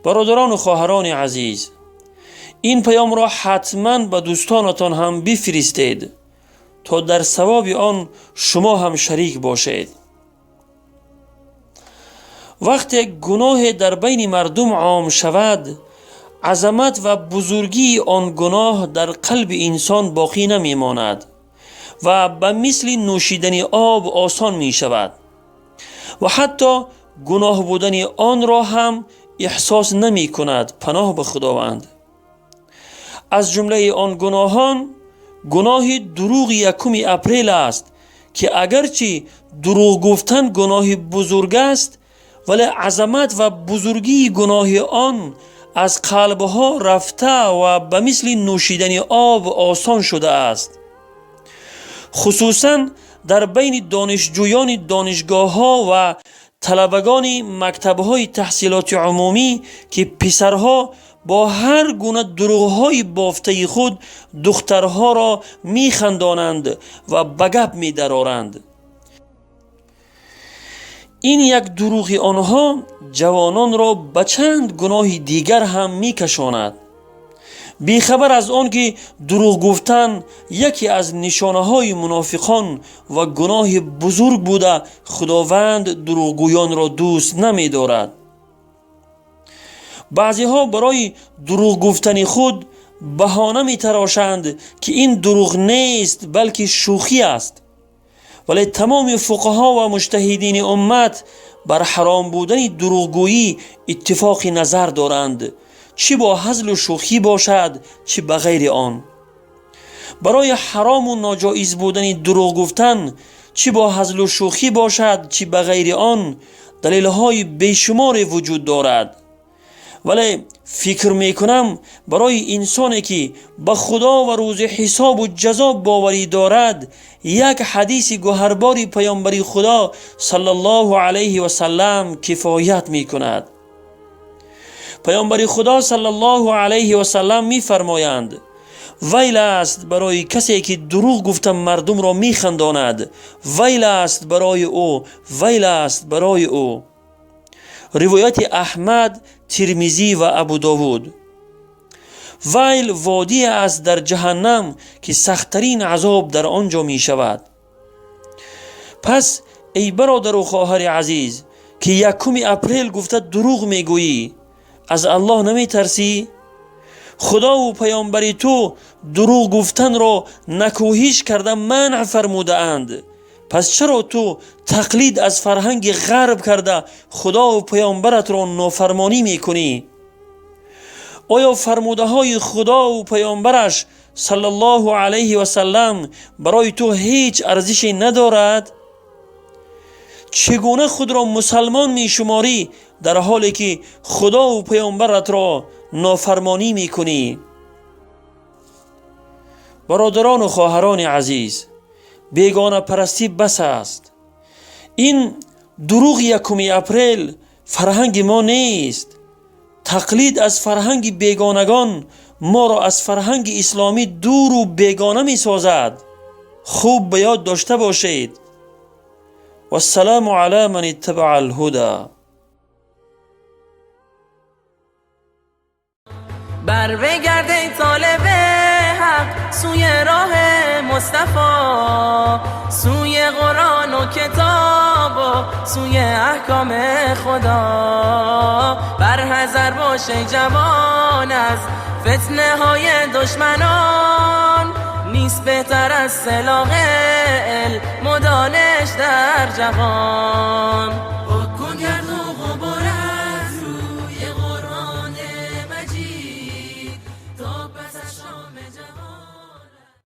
Бародарону хоҳарони азиз, ин паёмро ҳатман ба дӯстонатон ҳам бифиристед, то дар савоби он шумо ҳам шарик бошед. Вақте гуноҳе дар байни мардум ом шавад, азамат ва бузургии он гуноҳ дар қалби инсон боқӣ намемонад ва ба мисли нӯшидани об осон мешавад ва ҳатто гуноҳ будани онро ҳам эҳсос намекунад. Паноҳ ба Худованд. Аз ҷумлаи он гуноҳон гуноҳи дурӯғи 1 апрел аст, ки агарчи дурӯғ гуфтан гуноҳи бузург аст, вале азамат ва бузургии гуноҳи он аз қалбҳо рафта ва ба мисли нӯшидани об осон шудааст. Хусусан дар байни донишҷӯёни донишгоҳҳо ва талабагони мактабҳои таҳсилоти умумӣ, ки писарҳо бо ҳар гуна дурӯғҳои бофтаи худ духтарҳоро механдонанд ва ба гап медароранд. Ин як дурӯғи онҳо ҷавононро ба чанд гуноҳи дигар ҳам мекашонад, бехабар аз он ки дурӯғ гуфтан яке аз нишонаҳои мунофиқон ва гуноҳи бузург буда, Худованд дурӯғгӯёнро дӯст намедорад. Баъзеҳо барои дурӯғ гуфтани худ баҳона метарошанд, ки ин дурӯғ нест, балки шӯхӣ аст. Вале тамоми фуқаҳо ва муҷтаҳидини уммат бар ҳаром будани дурӯғгӯӣ иттифоқи назар доранд, чӣ бо ҳазлу шӯхӣ бошад, чӣ ба ғайри он. Барои ҳарому ноҷоиз будани дурӯғ гуфтан, чӣ бо ҳазлу шӯхӣ бошад, чӣ ба ғайри он, далелҳои бешуморе вуҷуд дорад. Вале фикр мекунам, барои инсоне ки ба Худо ва рӯзи ҳисобу ҷазо боварӣ дорад, як ҳадиси гӯҳарбори паёмбари Худо саллаллоҳу алайҳи васаллам кифоят мекунад. Паёмбари Худо саллаллоҳу алайҳи васаллам мефармоянд: вайл аст барои касе ки дурӯғ гуфта мардумро механдонад, вайл аст барои ӯ, вайл аст барои ӯ. Ривояти Аҳмад, Тирмизӣ ва Абудовуд. Вайл водие аст дар ҷаҳаннам, ки сахттарин азоб дар он ҷо мешавад. Пас эй бародару хоҳари азиз, ки 1 апрел гуфта дурӯғ мегӯӣ, аз Аллоҳ наметарсӣ? Худову паёмбари ту дурӯғ гуфтанро накӯҳиш карда манъ фармудаанд. Пас чаро ту тақлид аз фарҳанги ғарб карда Худову паёмбаратро нофармонӣ мекунӣ? Оё фармудаҳои Худову паёмбараш саллаллоҳу алайҳи васаллам барои ту ҳеҷ арзише надорад? Чӣ гуна худро мусалмон мешуморӣ, дар ҳоле ки Худову паёмбаратро нофармонӣ мекунӣ? Бародарону хоҳарони азиз, бегонапарастӣ бас аст. Ин дурӯғи 1 апрел фарҳанги мо нест. Тақлид аз фарҳанги бегонагон моро аз фарҳанги исломӣ дуру бегона месозад. Хуб ба ёд дошта бошед. Вассалому ала ман иттабаа алҳуда. بر بگرد ای طالب حق سوی راه مصطفی، سوی قرآن و کتاب و سوی احکام خدا. بر حذر باش ای جوان از فتنه های دشمنان، نیست بهتر از سلاح علم و دانش در جهان. پاک کن گرد